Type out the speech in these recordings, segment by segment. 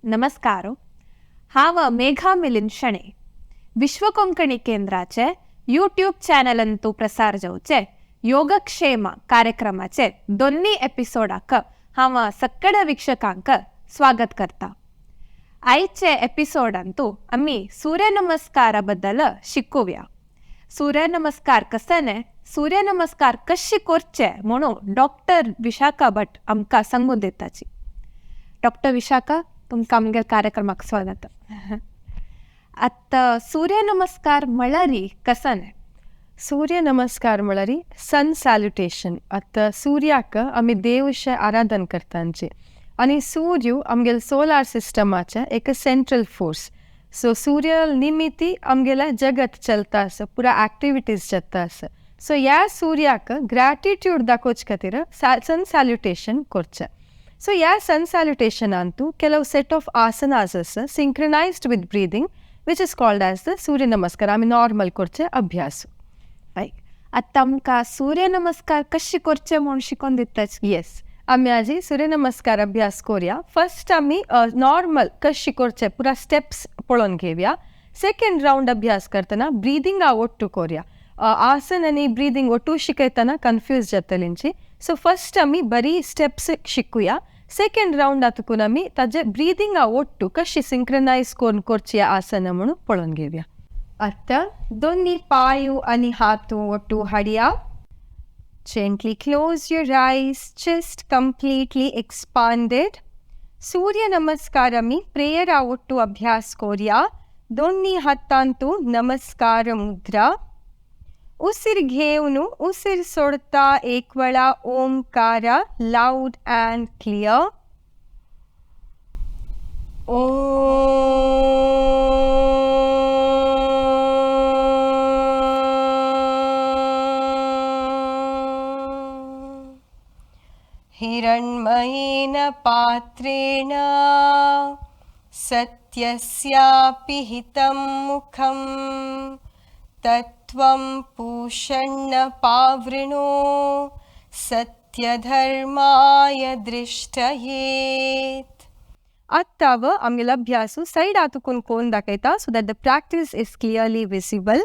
नमस्कार. हांव मेघा मिलिंद शणै. विश्व कोंकणी केंद्राचे यूट्यूब चॅनलांतू प्रसार जावचे योगक्षेम कार्यक्रमाचे दोन्ही एपिसोडाक हांव सगळ्या वीक्षकांक स्वागत करता. आयचे एपिसोडांतू आमी सूर्यनमस्कारा बद्दल शिकूया. सूर्यनमस्कार कसने, सूर्यनमस्कार कशी करचे म्हणून डॉक्टर विशाखा भट आमकां सांगून दिताची. डॉक्टर विशाखा, तुमकां आमगे कार्यक्रमाक स्वागत. आतां सूर्यनमस्कार म्हळ्यार कसने? सूर्य नमस्कार म्हळ्यार सन सॅल्युटेशन. आतां सूर्याक आमी देवशे आराधन करतांचे आनी सूर्य आमगेले सोलार सिस्टमाचे एक सेंट्रल फोर्स. सो सूर्य निमित्ती आमगेले जगत चलता आसा, पुरा एक्टिविटीज जाता आसा. सो ह्या सूर्याक ग्रॅटिट्यूड दाखोवचे खातीर सन सॅल्युटेशन करचें. सो ह्या सन सॅल्युटेशनांतू ಕೆಲವು सेट ऑफ आसनास आसा, synchronised with breathing, which is called as the Surya Namaskar. आमी नॉर्मल करचे अभ्यास. आतां आमकां सूर्यनमस्कार कशी करचे म्हूण शिकोवन दिताच. येस, आमी आजी सूर्यनमस्कार अभ्यास करूया. फर्स्ट आमी नॉर्मल कशी करचे पुरा स्टेप्स पळोवन घेवया. सेकंड रावंड अभ्यास करतना ब्रिदिंगा ಒಟ್ಟು करूया. आसन आनी ब्रिदींग ಒಟ್ಟು शिकयतना कन्फ्यूज जातलींची. सो फर्स्ट आमी बरी स्टेप्स शिकूया. सेकंड रावंड तुकून आमी ताजे ब्रिदिंगा ಒಟ್ಟು कशी सिंक्रनायज करून करची आसना म्हणून पळोवन घेवया. आतां दोन्ही पांय आनी हात ಒಟ್ಟು हाडया. Gently close your eyes, chest completely expanded. Surya Namaskar आमी प्रेयरा ಒಟ್ಟು अभ्यास करूया. दोन्ही हातांतू नमस्कार मुद्रा. उसीर घेवन उसीर सोडता एक वेळा ओमकार, लाऊड अँड क्लियर. हिरण्मयेन पात्रेण सत्यस्यापि हितं मुखं तत्त्वं पूषण्ण पावृणो सत्यधर्माय दृष्टयेत. आत्ताव आमगेलो अभ्यासू सायड तुकून कोण दाखयता, so that the practice is clearly visible.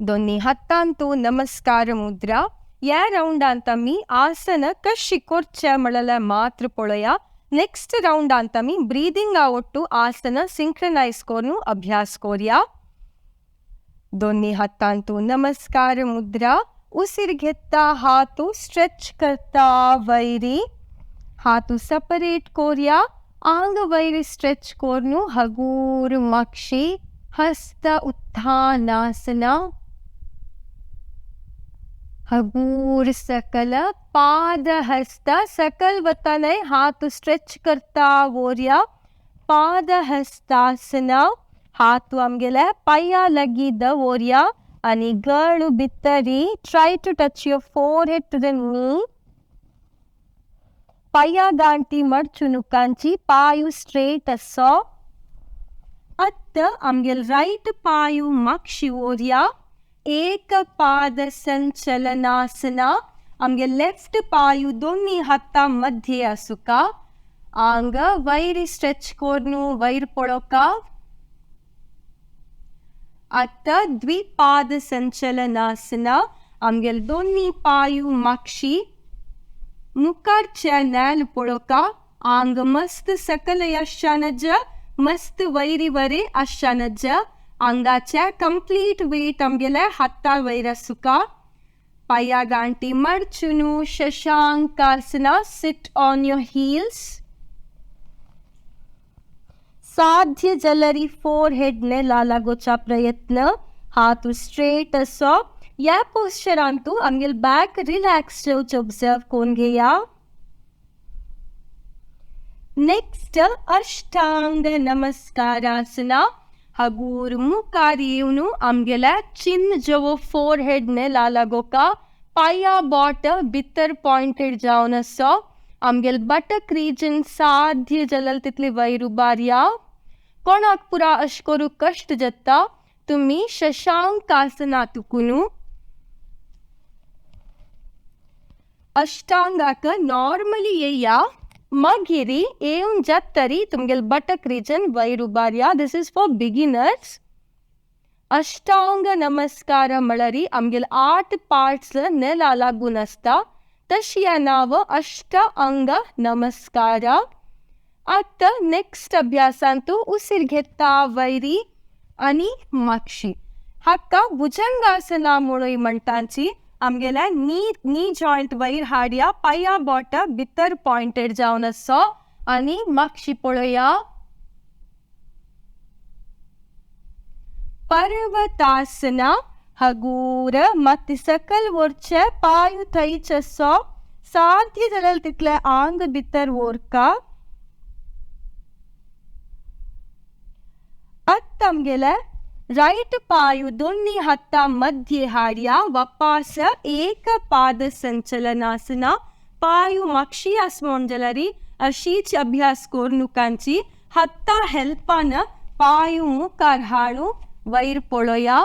दोन्ही हातांतू नमस्कार मुद्रा. ह्या रावंडांत आमी आसन कशी करचें म्हणल्यार मात्र पळोवया. नेक्स्ट रावंडांत आमी ब्रिदिंगा ಒಟ್ಟು आसन सिंक्रनायज करून अभ्यास करूया. दोन्ही हातांतू नमस्कार मुद्रा. उसीर घेता हात स्ट्रेच करता वयरी, हात सेपरेट करूया. आंग वयर स्ट्रेच करून हगूर माक्षी हस्त उत्थानासना. हगूर सकल पादहस्त सकल वतानय हात स्ट्रेच करता वोरया. पादहस्तासना. हात आमगेले पांया लागीं दवरया आनी गळ भितरी. Try to touch your forehead to the knee. पांया गांठी मडचुनुकांची, पांय स्ट्रेट असो. आतां आमगेले रायट पांय मागशी वोरया. एक पाद संचलनासना. आमगे लेफ्ट पांय दोन्ही हाता मध्ये आसुका. आंग वयर स्ट्रेच करून वयर पळोवका. आतां द्विपाद संचलनासना. आमगेले दोन्ही पांय मागशी, मुखारच्या नेल पळोवका. आंग मस्त सकल आसच्यानज, मस्त वयरी वरे आसच्यानज. आंगाच्या कंप्लीट वेट आमगेले हाता वयर आसुका. पांया गांठी मडचुनू शशांकासना. Sit on your heels. साध्य जलरी फोरहेड नेला लागोवचा प्रयत्न. हात स्ट्रेट असो. ह्या पोस्चरांतू आमगेले बॅक रिलॅक्स जावचें ऑब्जर्व करून घेया. नेक्स्ट अष्टांग नमस्कारासना. हगूर मुखार येवन आमगेल्या चिन जवो फोरहेड नेला लागोका. पांया बोट भितर पॉयंटेड जावन असो. आमगेले बटक रिजन साध्य जाल्यार तितली वयर उबारया. कोणाक पुरा अशें करूंक कश्ट जाता, तुमी शशांकासना तुकून अष्टांगाक नॉर्मली येया. मागीर येवन जातरी तुमगेले बटक रिजन वयर उबारया. This is for beginners. Ashtanga Namaskar म्हळ्यार आमगेले 8 पार्ट्स नेला लागून आसता तशी नांव अष्ट अंग नमस्कार. आतां नेक्स्ट अभ्यासान तूं उसीर घेता वयरी आनी मागशी. हाका भुजंगासना म्हणूय म्हणटाची. आमगेल्या नी जॉयंट वयर हाडया, पांया बोटां भितर पॉयंटेड जावन आसो आनी मागशी पळोवया. पर्वतासना हगूर माती सकल वरचे पांय थंयच आसो, साध्य जाल्यार तितले आंग भितर व्हरका. आतां आमगेले रायट पांय दोन्ही हाता मध्य हाडया, वापास एक पाद संचलनासना. पांय मागशी आस म्हूण जाल्यार अशीच अभ्यास करुनकांची हाता हेल्पान पांय मुखार हाडू वयर पळोवया.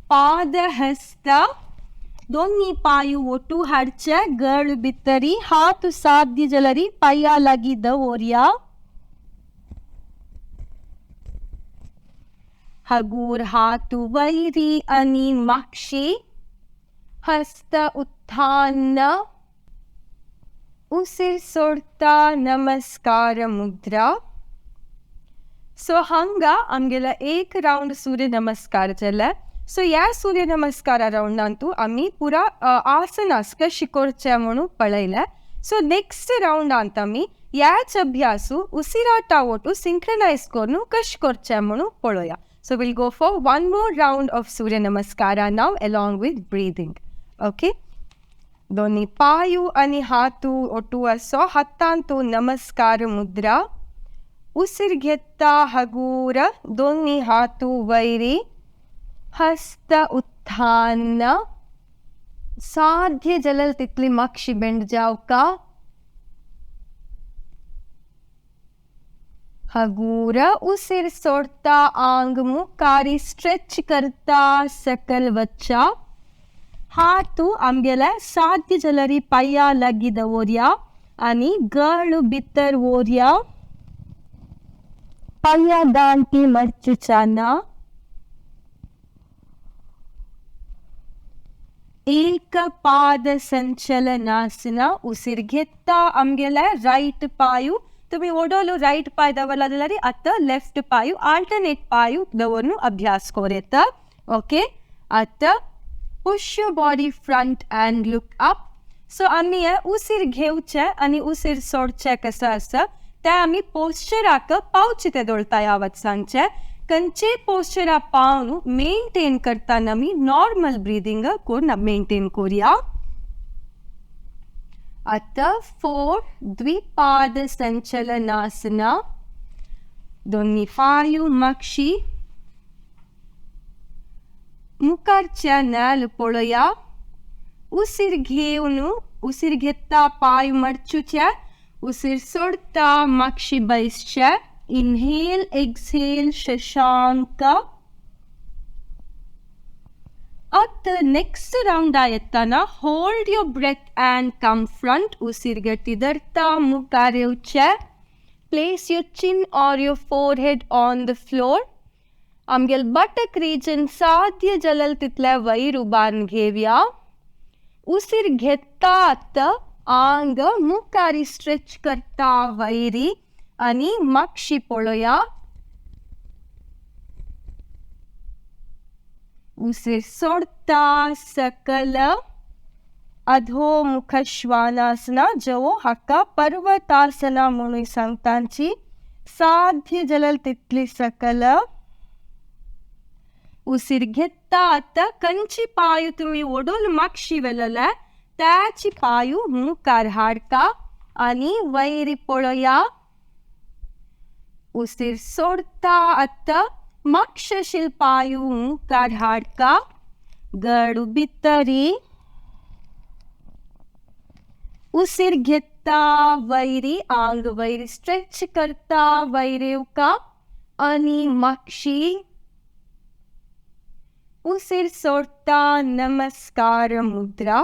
पादहस्त दोन्ही पांय ओटू हाडचे, गळ भितरी, हात साध्य जाल्यार पांया लागीं दवरया. हगूर हात वयरी आनी मागशी. हस्त उत्थान उसीर सोडता नमस्कार मुद्रा. सो हांगा आमगेला एक रावंड सूर्य नमस्कार जाले. सो ह्या सूर्य नमस्कारा रावंडान तूं आमी पुरा आसनास कशी करचे म्हणून पळयलें. सो नेक्स्ट रावंडांत आमी ह्याच अभ्यासू उसिराटा वटू सिंक्रनायज करून कशें करचें म्हणून पळोवया. So we'll go for one more round of Surya Namaskara now along with breathing. Okay? दोन्ही पांय आनी हातू ओटू आसो, हातान तूं नमस्कार मुद्रा. उसीर घेता हगूर दोन्ही हातू वयरी, हस्त उत्थान. साध्य जाल्यार तितली मागशी बेंड जावका. हगूर उसीर सोडता आंग मुखारी स्ट्रेच करता सकल वच्चा. हातू आमगेले साध्य जाल्यार पांया लागीं दवरया आनी गळ भितर व्हरया. पांया दांटी मरचुच्या ना. एक पाद संचलनासना. उसीर घेता आमगेले रायट पांय तुम्ही ओडोलो रायट पाय दवरला जाल्यार आतां लेफ्ट पांय आल्टरनेट पांय दवरून अभ्यास करूं येता. ओके, आतां push your body front and look up. So आमी हे उसीर घेवचे आनी उसीर सोडचे कसो आसा ते आमी पोस्चराक पावचे ते दोळता यावत सांगचे. खंयचे पोस्चरा पावन मेनटेन करतना आमी नॉर्मल ब्रिदींग करून मेनटेन करुया. आतां 4 द्विपाद संचलनासना. दोन्ही पांय मागशी मुखारच्या नेल पळोवया. उसीर घेवन उसीर घेता पांय मडचुचे, उसीर सोडता मागशी बैसचे. Inhale exhale Shashank. आतां नेक्स्ट रावंडा येतना hold your breath and come front. उसीर गती धरता मुखार येवचे. Place your chin or your forehead on the floor. आमगेले बटक रिजन साध्य जाल्यार तितले वयर उबारून घेवया. उसीर घेतात आंग मुखारी स्ट्रेच करता वयरी आनी मागशी पळोवया. उसीर सोडता सकल अधोमुख श्वानासना, जो हाका पर्वतासना म्हणून सांगतांची. साध्य जाल्यार तितली सकल. उसीर घेता आतां खंयची पांय तुमी ओडून मागशी व्हेलेले त्याची पांय मुखार हाडका आनी वयर पळोवया. उसीर सोडता आतां मागशील पांय मुखार हाडका, गळू भितरी. उसीर घेता वयरी आंग वयर स्ट्रेच करता वयर येवका आनी मागशी. उसीर सोडता नमस्कार मुद्रा.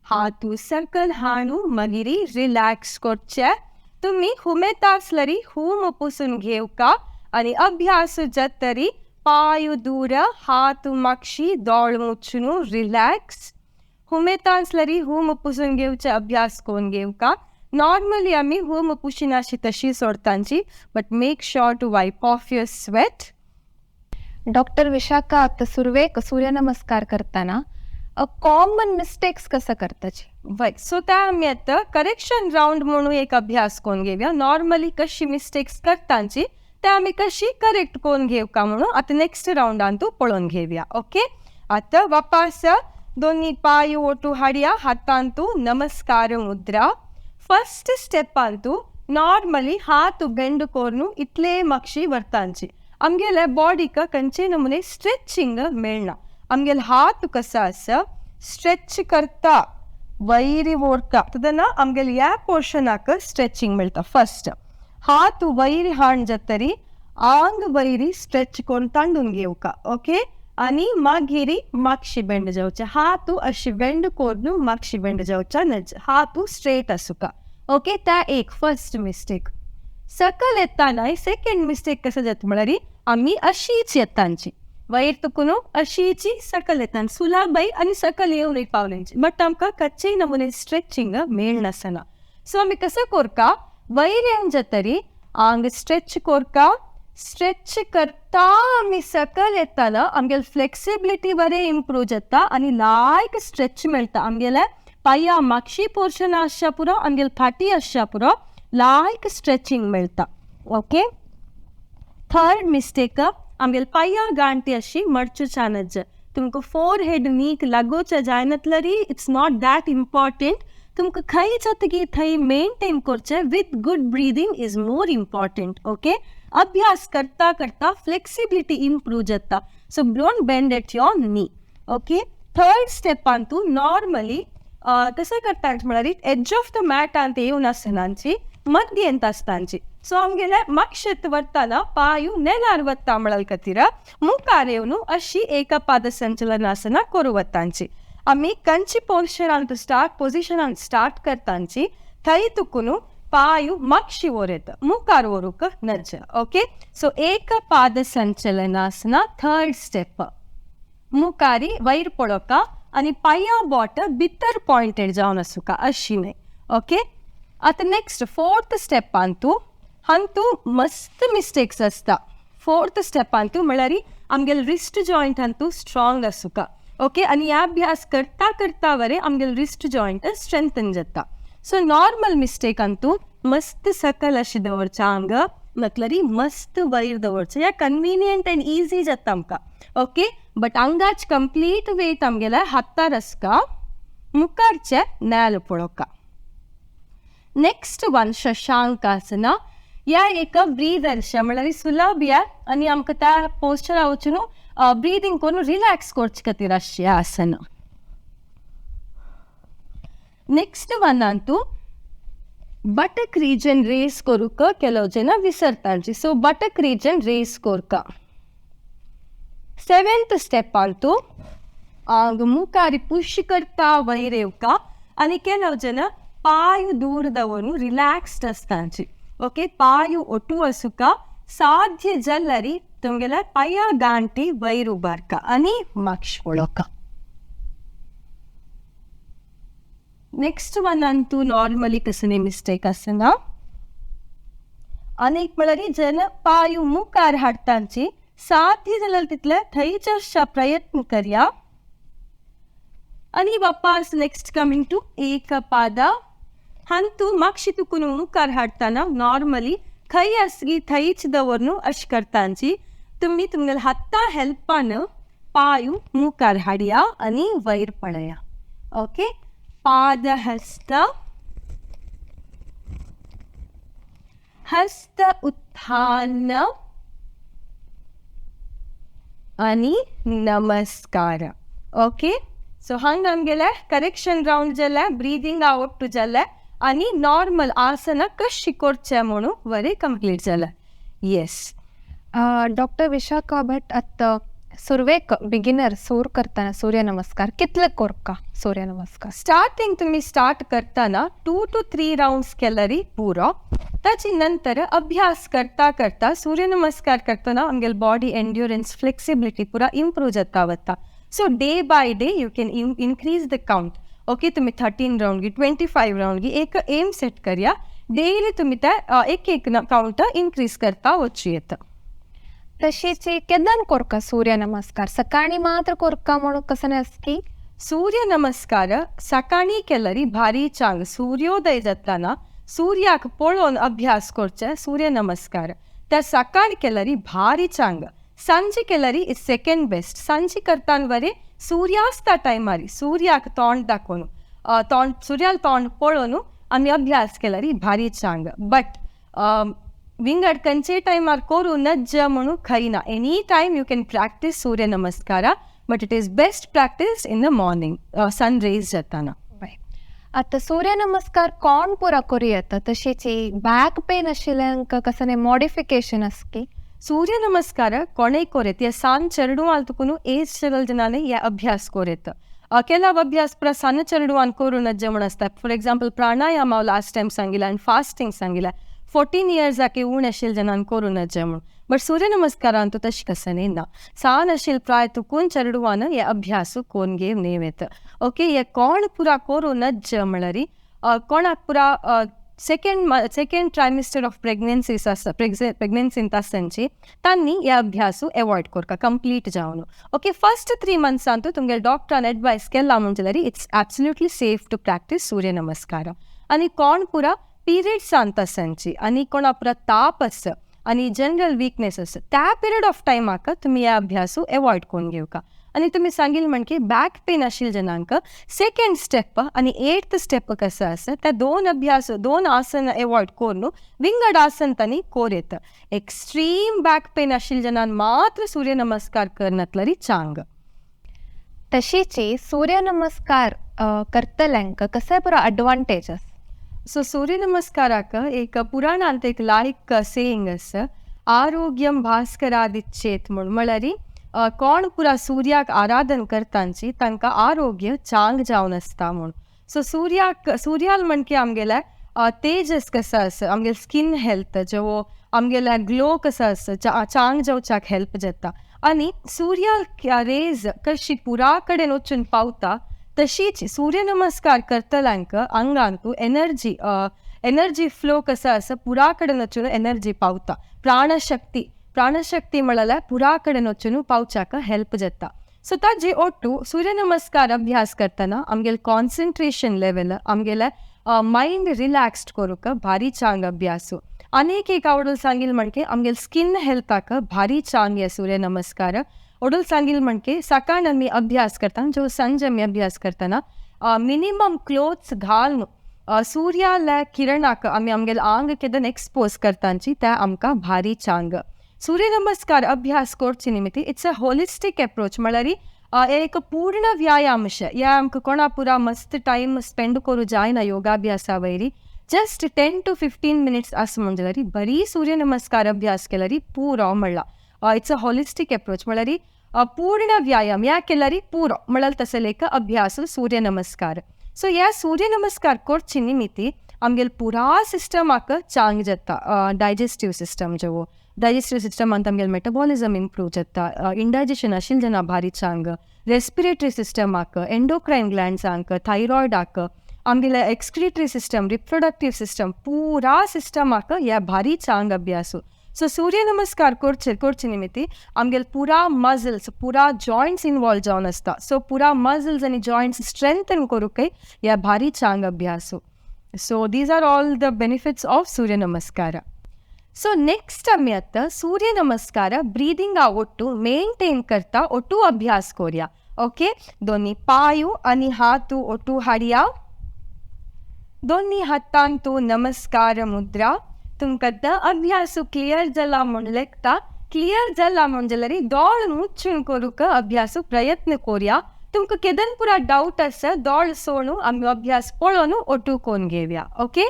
हातू सकल हाणू मागीर रिलॅक्स करचे. तुमी हुमेत आसलरी हूम पुसून घेवका आनी अभ्यास जातरी पांय दूर हात मागशी दोळ मुचून रिलॅक्स. हुमेत आसलरी हूम पुसून घेवचे अभ्यास करून घेवका. नॉर्मली आमी हूम पुशिनाशी तशी सोडतांची, but make sure to wipe off your sweat. Doctor Vishakha, आता सुरवेक सूर्यनमस्कार करताना कॉमन मिस्टेक्स कसं करताची? वय, सो त्या आमी आतां करेक्शन रावंड म्हणून एक अभ्यास करून घेवया. नॉर्मली कशी मिस्टेक्स करतांची ते आमी कशी करेक्ट करून घेवका म्हणून आतां नेक्स्ट रावंडान तूं पळोवन घेवया. ओके, आतां वापास दोनी पांय ओटू हाडया, हातान तूं नमस्कार मुद्रा. फर्स्ट स्टेपान तूं नॉर्मली हात बेंड करून इतले मागशी व्हरतांची. आमगेले बॉडीक खंयचे नमुने स्ट्रेचिंग मेळना. आमगेले हात कसो आसा स्ट्रेच करता वयर ओडटा तेन्ना आमगेले ह्या पोर्शनाक स्ट्रेचिंग मेळटा. फर्स्ट हात वयर हाण जातरी आंग वयर स्ट्रेच करून तांडून घेवका. ओके, आनी मागीर मागशी बेंड जावचे. हात अशी बेंड करून मागशी बेंड जावच्या नज, हात स्ट्रेट आसुका. ओके, त्या एक फर्स्ट मिस्टेक. सकल येताना सेकंड मिस्टेक कसं जाता म्हळ्यार आमी अशीच येतांची वयर तुकून अशीची सकल येतान सुलाबाई आनी सकल येवन एक पावलेंची, बट आमकां कच्चे नमुने स्ट्रेचिंग मेळनासना. सो आमी कसं कोरका वयर येवन जातरी आंग स्ट्रेच कोरका. स्ट्रेच करता आमी सकल येताना आमगेले फ्लेक्सिबिलिटी बरें इम्प्रूव जाता आनी लायक स्ट्रेच मेळटा. आमगेले पांया मागशी पोर्शन आसच्या पुरो, आमगेले फाटी आसच्या पुरो लायक स्ट्रेचिंग मेळटा. ओके, थर्ड मिस्टेक आमगेले पांया गांठी अशी मडचूच्या नज. तुमकां फोर हेड नीक लागोवच्या जायनातल्यारी it's not that important. तुमकां खंय जातकी थंय मेनटेन करचें with good breathing is more important. Okay, अभ्यास करता करता फ्लेक्सिबिलिटी इम्प्रूव जाता. So don't bend at your knee. Okay, third स्टेपान तूं नॉर्मली कसं करता म्हळ्यार एज ऑफ the मॅटान ते येवन आसनांची मध्यंत आसतांची. सो आमगेले मागशेत व्हरतना पांय नेलार वता म्हळ्यार खातीर मुखार येवन अशी एकपाद संचलनासना करूं वतांची. आमी कंची पोस्चरान स्टार्ट पोजिशनान स्टार्ट करतांची थंय तुकून पांय मागशी व्हर मुखार व्हरूंक नज. ओके, सो एकपाद संचलनासना थर्ड स्टेप. मुखारी वयर पळोवका आनी पांया बोट भितर पॉयंटेड जावन आसुका अशी न्हय. ओके, आतां नेक्स्ट फोर्थ स्टेपान तूं हांतू मस्त मिस्टेक्स आसता. फोर्थ स्टेपान तूं म्हळ्यार आमगेले रिस्ट जॉयंट हांतू स्ट्रॉंग आसुका. ओके, आनी ह्या अभ्यास करता करता वरे आमगेले रिस्ट जॉयंट स्ट्रेंथन जाता. सो नॉर्मल मिस्टेक हांतू मस्त सकल अशें दवरचें आंग म्हटल्यार मस्त वयर दवरचें, ह्या कन्विनियंट एंड इजी जाता आमकां. ओके, बट आंगाच कंप्लीट वेट आमगेल्या हातार आसका, मुखारचे नेल पळोवका. नेक्स्ट वन शशांकासना. ह्या एक ब्रीदर म्हळ्यार सुलभ ह्या आनी आमकां त्या पोस्चरा वचून ब्रिदींग करून रिलॅक्स करचे खातीर आसचें आसन. नेक्स्ट वनान तूं बटक रिजन रेस करूंक केलो जेन्ना विसरतांची. सो बटक रिजन रेस करका. सेवेंथ स्टेपान तूं आंग मुखार पुश करता वयर येवका आनी केलो जेन्ना पांय दूर दवरून रिलॅक्स्ड आसतांची. ओके, पांय ओटू आसुका, साध्य जाल्यार तुमगेल्या पांया गांठी वयर उबारका आनी मागशी पळोवका. नेक्स्ट वनान तूं नॉर्मली कसली मिस्टेक आसना. आनी एक म्हळ्यार जेन्ना पांय मुखार हाडटांची साध्य जाल्यार तितले थंयच प्रयत्न करया. आनी वापास नेक्स्ट कमींग टू एकपादा. हांतू मागशी तुकून मुखार हाडटाना नॉर्मली खंय आसगी थंयच दवरून अशें करतांची. तुमी तुमगेल्या हाता हेल्पान पांय मुखार हाडया आनी वयर पळया. ओके, पादहस्त हस्त उत्थान आनी नमस्कार. ओके, सो हांगा आमगेले करेक्शन रावंड जालें, ब्रिदींग आवट जालें आनी नॉर्मल आसना कशी करचें म्हणून बरें कंप्लीट जालें. येस डॉक्टर विशाखा भट, आतां सुरवेक बिगिनर सूर करतना सूर्य नमस्कार कितले कोरका सूर्य नमस्कार? स्टार्टिंग तुम्ही स्टार्ट करताना 2 to 3 rounds केल्यारी पुरो. ताची नंतर अभ्यास करता करता सूर्यनमस्कार करताना आमगेल बॉडी एंड्युरन्स, फ्लेक्सिबिलिटी पुरा इम्प्रूव जाता वता. So day by day you can increase the count. Okay, तुम्ही 13 राउंड गी 25 राउंड गी एक एम सेट करया, डेली तुम्ही त्या एक एक काउंट इन्क्रीज करता वचू येता. तशीच केन्ना कोरका सूर्य नमस्कार? सकाळी मात्र कोरका म्हणून कसं आसकी? सूर्य नमस्कार सकाळी केल्यारी भारी चांग. सूर्योदय जाताना सूर्याक पळोवन अभ्यास करचे सूर्य नमस्कार, त्या सकाळी केल्यारी भारी चांग. सांजे केल्यारी is second best. सांजे करताना बरे सूर्यास्ता टायमारी सूर्याक तोंड दाखोवन तोंड सूर्याल तोंड पळोवन आमी अभ्यास केल्यारी भारी चांग. बट विंगड खंयचे टायमार करूं नज्ज म्हणून खंय ना. Any time you can practice Surya Namaskar, but it is best practice in the morning sun rays जाताना. आतां सूर्य नमस्कार कोण पुरा करूं येता? तशीच बॅक पेन आशिल्ल्यांक कसलें मॉडिफिकेशन आसकी? सूर्य नमस्कार कोणेय कोर येता. ह्या सान चेडवान तुकून एज चेडल जनांनी हे अभ्यास कोर येता. केला अभ्यास पुरा सान चेडवान करूं नज्ज म्हण आसता. फॉर एग्जाम्पल प्राणायाम हांव लास्ट टायम सांगिला आनी फास्टींग सांगिला, 14 इयर्साक उण आशिल्ल्या जनान करूं नज्ज म्हूण. बट सूर्य नमस्कारान तूं तशें कसं ना. सान आशिल्ले प्राय तुकून चेडवान हे अभ्यास कोन्न घेवन नेव येता. ओके, हे कोण पुरा करूं नज्ज म्हळ्यार कोणाक पुरा सेकंड ट्रायमिस्टर ऑफ प्रेग्नन्सीस आसता, प्रेग्नन्सींत आसतांची तांणी हे अभ्यास एवॉयड करता कंप्लीट जावन. ओके, फर्स्ट 3 मंथ्सांतू तुमगे डॉक्टरान एडवायस केला म्हण जाल्यार it's absolutely safe to practice Surya Namaskar. आनी कोण पुरा पिरियड्सांत आसांची आनी कोणा पुरा ताप आसा आनी जनरल विकनेस आसा त्या पिरियड ऑफ टायमाक तुमी हे अभ्यास एवॉयड करून घेवका. आनी तुमी सांगील म्हण की बॅक पेन आशिल्ल्या जनांक सेकंड स्टेप आनी 8th step कसो आसा त्या 2 अभ्यास 2 आसन एवॉयड करून विंगड आसन तांणी कोर येता. एक्स्ट्रीम बॅक पेन आशिल्ल्या जनान मात्र सूर्य नमस्कार करनातल्यारी चांग. तशीच सूर्य नमस्कार करतल्यांक कसो पुरो एडवांटेज आसा? सो सूर्य नमस्काराक एक पुराणांत एक लायक सेईंग आसा, आरोग्यम भास्करादिच्छेत म्हूण. म्हळ्यार कोण पुरा सूर्याक आराधन करतांची तांकां आरोग्य चांग जावन आसता म्हूण. सो सूर्याक सूर्याल म्हणके आमगेल्या तेजस कसो आसा, आमगेले स्कीन हेल्थ जेवो आमगेल्या ग्लो कसो आसा चांग जावच्याक हेल्प जाता. आनी सूर्याल रेज कशी पुरा कडेन वचून पावता तशीच सूर्य नमस्कार करतल्यांक आंगांतू एनर्जी एनर्जी फ्लो कसो आसा पुरा कडेन वचून एनर्जी पावता. प्राणशक्ती प्राणशक्ती म्हळ्यार पुरा कडेन वचून पावच्याक हेल्प जाता. सो ताजे ओट्टू सूर्य नमस्कार अभ्यास करतना आमगेले कॉन्सन्ट्रेशन लेवल आमगेले मायंड रिलॅक्स्ड करूंक भारी चांग अभ्यास. आनीक एक आवडल सांगील म्हणके आमगेले स्किन हेल्थाक भारी चांग हे सूर्य नमस्कार. ओडल सांगील म्हणके सकाळ आमी अभ्यास करतना जो संज आमी अभ्यास करतना मिनिमम क्लोथ्स घालून सूर्याल्या किरणाक आमी आमगेले आंग केदन एक्सपोज करतांची त्या आमकां भारी चांग. सूर्य नमस्कार अभ्यास करचे निमित्त it's a holistic approach म्हळ्यार एक पूर्ण व्यायाम अशें. ह्या आमकां कोणा पुरा मस्त टायम स्पेंड करूं जायना योगाभ्यासा वयरी, जस्ट 10 to 15 minutes आसा म्हण जाल्यार बरी सूर्य नमस्कार अभ्यास केल्यार पुरो म्हणला. It's a holistic approach म्हळ्यार पूर्ण व्यायाम ह्या केल्यार पुरो म्हळ्यार तसले एक अभ्यास सूर्य नमस्कार. सो ह्या सूर्य नमस्कार करचे निमित्त आमगेले पुरा सिस्टमाक चांग जाता. डायजेस्टीव सिस्टम जेवो डायजेस्टीव सिस्टमांत आमगेले मेटाबॉलिजम इम्प्रूव जाता, इंडायजेशन आशिल्ले जेन्ना भारी चांग, रेस्पिरेटरी सिस्टमाक, एंडोक्रायन ग्लँड्सांक, थायरॉयडाक, आमगेले एक्सक्रिटरी सिस्टम, रिप्रोडक्टीव सिस्टम, पुरा सिस्टमाक ह्या भारी चांग अभ्यास. सो सूर्य नमस्कार करचे करचे निमित्त आमगेले पुरा मजल्स पुरा जॉयंट्स इनवॉल्व जावन आसता. सो पुरा मजल्स आनी जॉयंट्स स्ट्रेंथन करूंकय ह्या भारी चांग अभ्यास. So these are all the benefits of Surya Namaskar. So next आमी आतां सूर्य नमस्कार ब्रिदिंगा ಒಟ್ಟು ಮೇಂಟೈನ್ करता ಒಟ್ಟು अभ्यास कोरया. ओके, दोन्ही पांय आनी हात ಒಟ್ಟು हाडया, दोन्ही हातांतू नमस्कार मुद्रा. तुमकां आतां अभ्यास क्लियर जाला म्हूण लेखता. क्लियर जाला म्हूण जाल्यार दोळ मुचून करूंक अभ्यास प्रयत्न कोरया. तुमकां केदन पुरा डावट आसा दोळ सोडून आमी अभ्यास पळोवन ओटू कोन्न घेवया. ओके,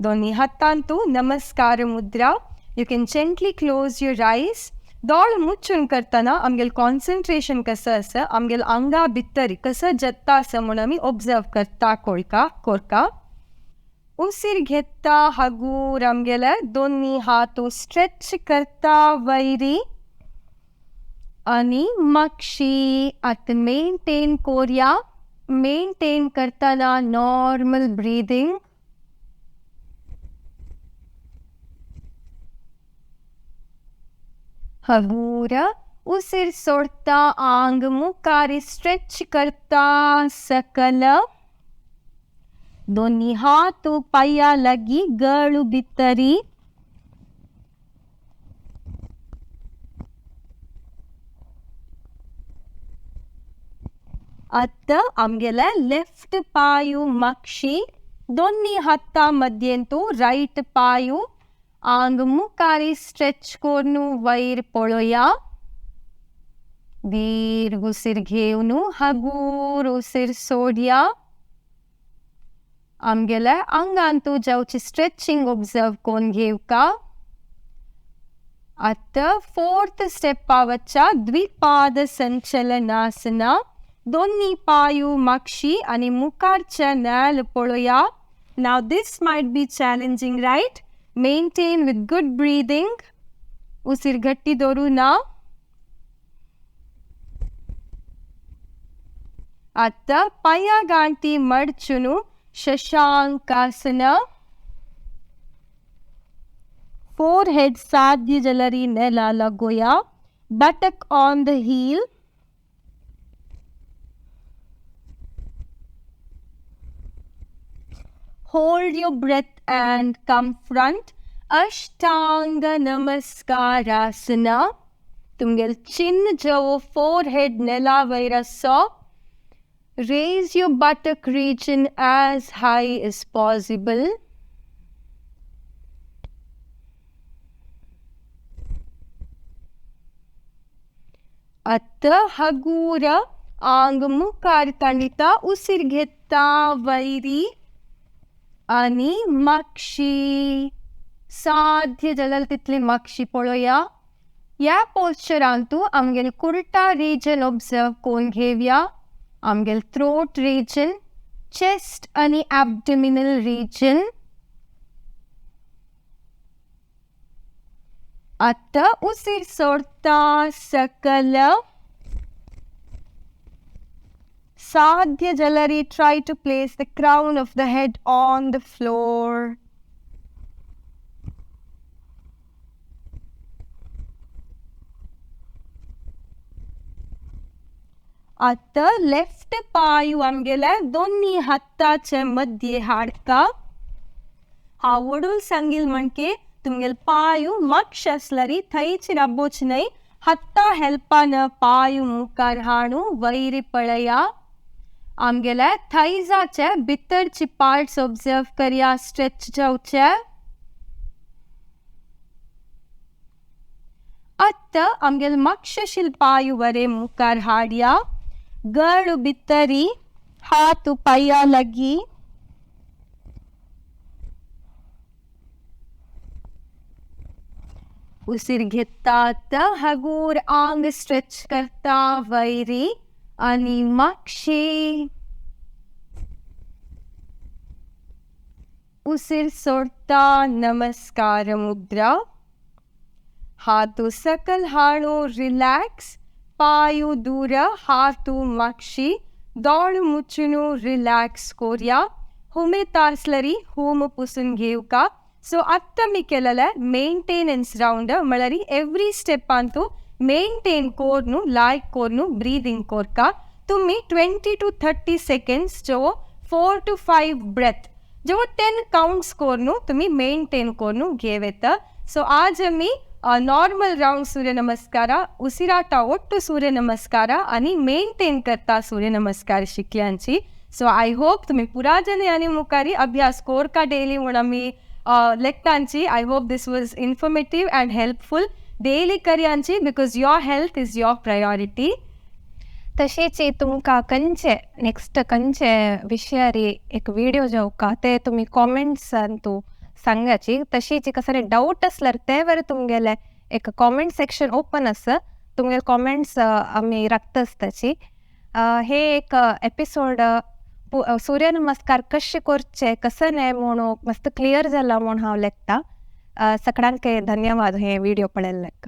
दोन्ही हातांतू नमस्कार मुद्रा. You can gently close your eyes. दोळ मुचून करतना आमगेल कॉन्सन्ट्रेशन कसं आसा, आमगेल आंगा भितर कसं जत्ता आसा म्हूण आमी ऑब्जर्व करता कोळका कोरका. उसीर घेता हगूर आमगेले दोन्ही हात स्ट्रेच करता वयरी आनी मागशी आतां मेंटेन कोरया. मेंटेन करतना नॉर्मल ब्रीदिंग. हगूर उसीर सोडता आंग मुखार स्ट्रेच करता सकल. दोन्ही हात पाया लगी गळू भितरी. आतां आमगेले लेफ्ट पायू मागशी दोन्ही हाता मध्येंतू रायट पायू आंग मुखार स्ट्रेच करून वयर पळोवया. दीर्घ उसीर घेवन हगूर उसीर सोडया. आमगेले आंगांतू जावची स्ट्रेचिंग ऑब्जर्व करून घेवका. आतां फोर्थ स्टेपा वच्चा द्विपाद संचलनासना. दोन्ही पायू मागशी आनी मुखारचे नेल पळोवया. Now this might be challenging, right? Maintain with good breathing. उसीर घट्टी दवरू ना. आतां पांया गांठी मडचून शशांकासन. फोरहेड साध्य जलरी नेला लागोया. Buttock on the heel. Hold your breath and come front. Ashtanga Namaskarasana. तुमगेल चिन जो फोरहेड नेला वयर आसा. Raise your buttock region as high as possible. आतां हगूर आंग मुखार ताणिता उसीर घेता वयरी आनी मागशी. साध्य जाल्यार तितली मागशी पळोवया. ह्या पोस्चरांतू आमगेल कुर्टा रिजन ऑब्जर्व करून घेवया. आमगेल थ्रोट रिजन, चेस्ट आनी एब्डोमिनल रिजन. आतां उसीर सोडता सकल. साध्य जाल्यार try to place the crown of the head on the floor. आतां लेफ्ट पांय आमगेले दोन्ही हाताचे मध्य हाडका. हांव वडूल सांगील म्हणके तुमगेल पांय मागशे आसल्यार थंयच राबोच न्हय. हाता हेल्पान पांय मुखार हाणू वयर पळया. आमगेले थायजाचे भितरचे पार्ट्स ऑब्जर्व करया, स्ट्रेच जावचे. आतां आमगेल मागशेशील पांय वरे मुखार हाडया. गळ भितरी हात पांया लागीं. उसीर घेता आतां हगूर आंग स्ट्रेच करता वयरी आनी मागशी. उसीर सोडता नमस्कार मुद्रा. हात सकल हाणू रिलॅक्स. पांय दूर हात मागशी. दोळ मुचून रिलॅक्स कोरया. हुमेता आसल्यार हूम पुसून घेवका. सो आत्तां मी केलेले मेंटेनन्स रावंड म्हळ्यार एवरी स्टेपान तूं मेंटेन कोरून लायक कोरून ब्रीदिंग कोरका. तुमी 20 to 30 seconds जो 4 to 5 breath जो 10 काउंट्स करून तुम्ही मेंटेन करून घेव येता. सो आज आमी नॉर्मल रावंड सूर्य नमस्कारा उसिराटा ಒಟ್ಟು सूर्य नमस्कारा आनी मेंटेन करता सूर्य नमस्कार शिकल्यांची. सो I hope तुमी पुरा जन आनी मुखारी अभ्यास कोरका डेली म्हूण आमी लेखतांची. I hope this was informative and helpful. Daily करयांची because your health is your priority. तशेंच तुमकां खंयचे नेक्स्ट खंयचे विशयारी एक विडियो जावका ते तुमी कॉमेंट्सान तूं सांगाची. तशीच कसले डावट आसल्यार ते वर तुमगेले एक कॉमेंट सेक्शन ओपन आसा, तुमगे कॉमेंट्स आमी राखता आसताची. हे एक एपिसोड सूर्य नमस्कार कशे करचे कसं न्हय म्हणून मस्त क्लियर जाला म्हूण हांव लेखता. सगळ्यांक धन्यवाद हे व्हिडिओ पळयल्ल्याक.